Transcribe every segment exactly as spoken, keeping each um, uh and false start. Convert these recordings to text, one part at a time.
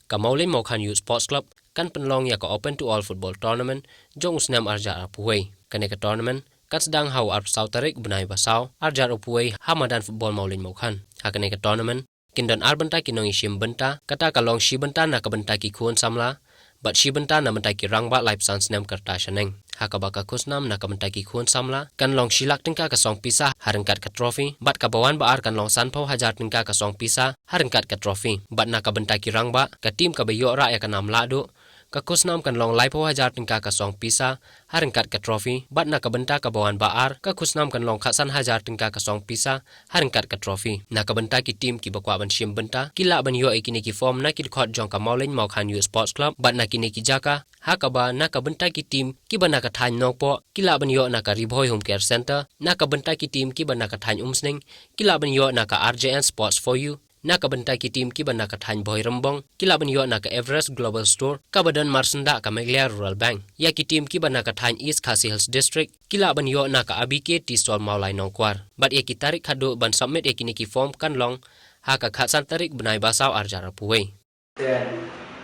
Ka Mawlin Mawkhan Youth Sports Club kan pynlong ïa ka Open to All Football Tournament jong u snem arjar arphew wei. Kane ka tournament kan sdang ha u arphew saw tarik bnai ba saw arjar arphew wei ha madan football Mawlin Mawkhan. Ha kane ka tournament kin don ar bynta ki nongïashim bynta, kata ka long shi bynta na ka bynta ki khun samla bad shi bynta na bynta ki rangbah laiphew san snem ka rta shaneng. Ha kaba ka khusnam na ka bynta ki khun samla kan long shi lak tyngka ka song pisa ha ryngkat ka trophy, bad kaba wan ba ar kan long sanphew hajar tyngka ka song pisa ha ryngkat ka trophy. Bad na ka bynta ki rangbah, ka team kaba ïoh rah ïa ka nam lahduh, ka khusnam kan long laiphew hajar tyngka ka song pisa ha ryngkat ka trophy, bad na ka bynta kaba wan ba ar, ka khusnam kan long khatsan hajar tyngka ka song pisa ha ryngkat ka trophy. Na ka bynta ki team kiba kwah ban shim bynta, ki lah ban ïoh ïa kine ki form na ki dkhot jong ka Mawlin Mawkhan Youth Sports Club bad na kine ki jaka, ha kaba na ka bynta ki team kiba na ka thaiñ Nongpoh, ki lah ban ïoh na ka Ri Bhoi Home Care Centre, na ka bynta ki team kiba na ka thaiñ Umsning, ki lah ban ïoh na ka R J N Sports for You, na ka bynta ki team kiba na ka thaiñ Bhoirymbong, ki lah ban ïoh na ka Everest Global Store, kaba don marsyndah ka Meghalaya Rural Bank. Ïa ki team kiba na ka thaiñ East Khasi Hills District, ki lah ban ïoh na ka A B K Tea Stall Mawlai Nongkwar. Bad ïa ki tarik khadduh ban submit ïa kine ki form kan long ha ka khatsan tarik bnai ba saw arjar arphew wei. Te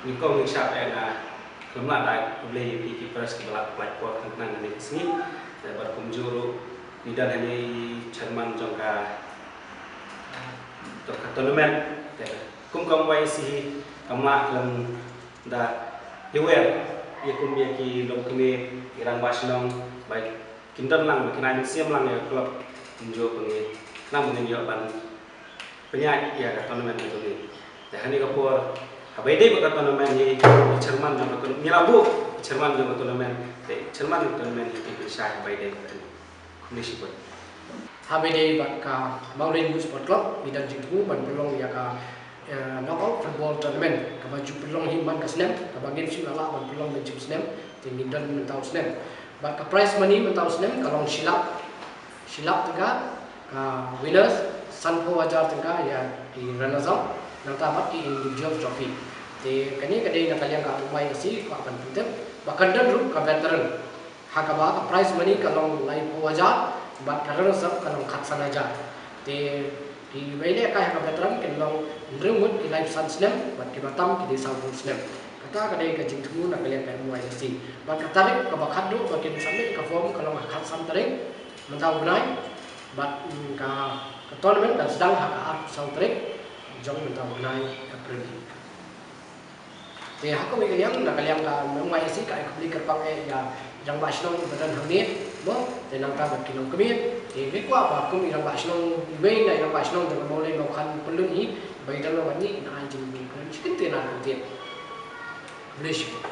nyngkong nyngshap eh nga khlem lah da khublei ïa phi ki press kiba la pynlait por khnang khnang kane ka sngi. Te bad kumjuh ruh ngi don hangne i chairman jong ka, jong ka tournament. Te kum ka M Y S C hi kam lah khlem da ïawer ïa kum ïa ki longkmie, ki rangbah shnong, ba kin don lang, ba kin ai mynsiem lang ïa ka club, kumjuh ba ngi nang ba ngin ïoh ban pynïaid ïa ka tournament ka jong ngi. Te ha kane ka por, haba ïadei bad ka tournament hi, i chairman jong ka tournament, ngi la buh i chairman jong ka tournament, te i chairman jong ka tournament hi i pynshai haba ïadei bad kane. Khublei shibun. Haba ïadei bad ka Mawlin Youth Sport Club, ngi don jingthmu ban pynlong ïa ka, eh, knockout football tournament, kaba ju pynlong hi man ka snem, kaba ngim shym la lah ban pynlong mynshuwa snem, te ngi don mynta u snem. Bad ka prize money mynta u snem ka long shi lak, shi lak tyngka, ka winners, sanphew hajar tyngka ïa ki runners up, nangta bad ki individual trophy. Te kane ka dei na ka liang ka M Y S C kwah ban pyntip, ba kan don ruh ka veteran. Ha kaba ka prize money ka long laiphew hajar, bad ka runners up ka long khatsan hajar. Te kiba ïalehkai ha ka veteran kin long hynriew ngut ki laiphew san snem, bad kiba tam ki dei sawphew snem. Kata ka dei ka jingthmu na ka liang ka M Y S C. Bad ka tarik kaba khadduh ba kin submit ka form ka long ha khatsan tarik mynta u bnai. Bad, mm, ka, ka tournament kan sdang ha ka arphew saw tarik jong mynta u bnai April. Te ha kawei ka liang, na ka liang ka M Y S C ka ai khublei kyrpang eh ïa i rangbah shnong ba don hangne, mo, te nangta bad ki longkmie. Te ngi kwah ba kum i rangbah shnong iwei na i rangbah shnong jong ka Mawlai Mawkhan Pyllun hi, ba i don lang bad ngi, in ai jingkyrpang shi kyntien ar kyntien. Khublei shibun.